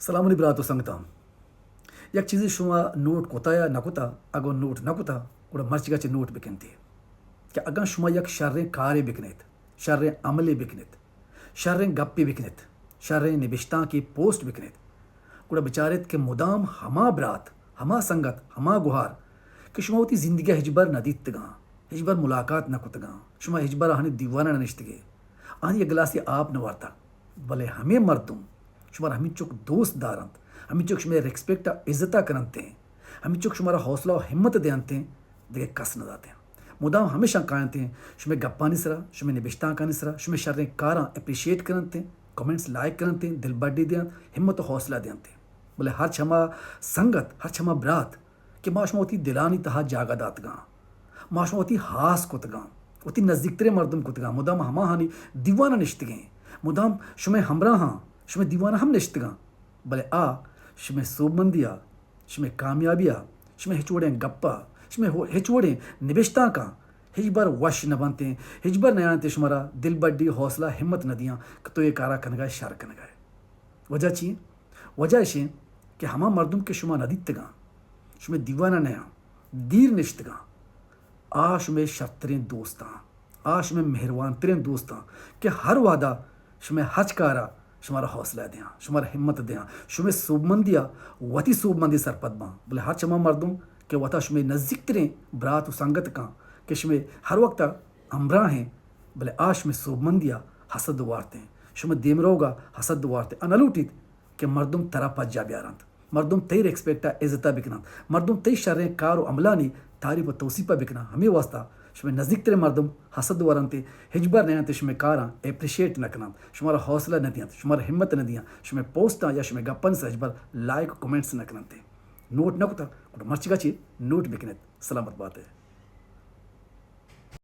سلام منی برات و سنگتاں، یک چیزے شما نوٹ کتا یا نہ کتا؟ اگاں نوٹ نہ کتا، گڑا مرچیگا چہ نوٹ بکنتے کہ اگاں شما یک شریں کارے بکنیت، شریں عملے بکنیت، شریں گپے بکنیت، شریں نبشتانکے پوسٹ بکنیت، گڑا بچاریت کہ مدام ہما برات، ہما سنگت، ہما گوہار کہ شما وتی زندگیا ہچبر نہ دیتگاں، ہچبر ملاقات نہ کتگاں، شما ہچبر آہانی دیوانا نہ نشتگے، آہانی یک گلاسے آپ نہ وارتگ، بلے ہمے مردم شمارا ہمینچک دوست دارنت، ہمینچک شمئے ریکسپیکٹ ء عزت ء کننت، ہمینچک شمارا حوصلہ و ہمت دینت، دگہ کس نہ داتیں۔ مدام ہمیشاں کاینت، شمئے گپانی سرا، شمئے نبشتانکانی سرا، شمئے شریں کاراں اپریشیٹ کننت، کمنٹس لائک کننت، دلبڈی دینت، ہمت و حوصلہ دینت۔ بلے ہرچ ہما سنگت، ہرچ ہما برات کہ ما شما وتی دلانی تہا جاگہ داتگاں، ما شما وتی ہاس کتگاں، وتی نزیکتریں مردم کتگاں، مدام ہماہانی دیوانا نشتگیں، مدام شمئے ہمراہاں، شمئے دیوانا ہم نشتگاں، بلے آ شمئے سوبمندیا، شمئے کامیابیا، شمئے ہچ وڑیں گپا، شمئے ہو-، ہچ وڑیں نبشتانکاں ہچبر وش نہ بنتیں، ہچبر نیانتیں شمارا دلبڈی، حوصلہ، ہمت نہ دیاں کہ تو اے کارا کنگائے، شر کنگائے۔ وجہ چی؟ وجہ اش انت کہ ہما مردم کہ شما نہ دیتگاں، شمئے دیوانا نیاں، دیر نشتگاں، آ شمئے شرتریں دوستاں، آ شمئے مہروانتریں دوستاں کہ ہر وہدا شمئے ہرچ کارا شمارا حوصلہ دیاں، شمارا ہمت دیاں، شمئے سوبمندیا وتی سوبمندی سرپد باں۔ بلے ہرچ ہما مردم کہ وتا شمئے نزیکتریں برات و سنگت کاں کہ شمئے ہر وقتا ہمراہ ہیں، بلے آ شمئے سوبمندیا حسد وارتیں، شمئے دیمروگا حسد وارتیں، آ نہ لوٹیت کہ مردم ترا پجا بیارنت، مردم تئی ریکسپیکٹ ء عزت ء بکننت، مردم تئی شریں کار و عملانی تعریف و توصیف ء بکننت۔ ہمے واسطہ شمئے نزیکتریں مردم حسد ورنت، ہچبر نیانت، شمئے کاراں اپریشیٹ نہ کننت، شمارا حوصلہ نہ دینت، شمارا ہمت نہ دیاں، شمئے پوسٹاں یا شمئے گپانی سرا ہچبر لائک و کمنٹس نہ کننت۔ نوٹ نہ کتگ، گڑا مرچیگا چہ نوٹ بکنیت۔ سلامت بات ئے۔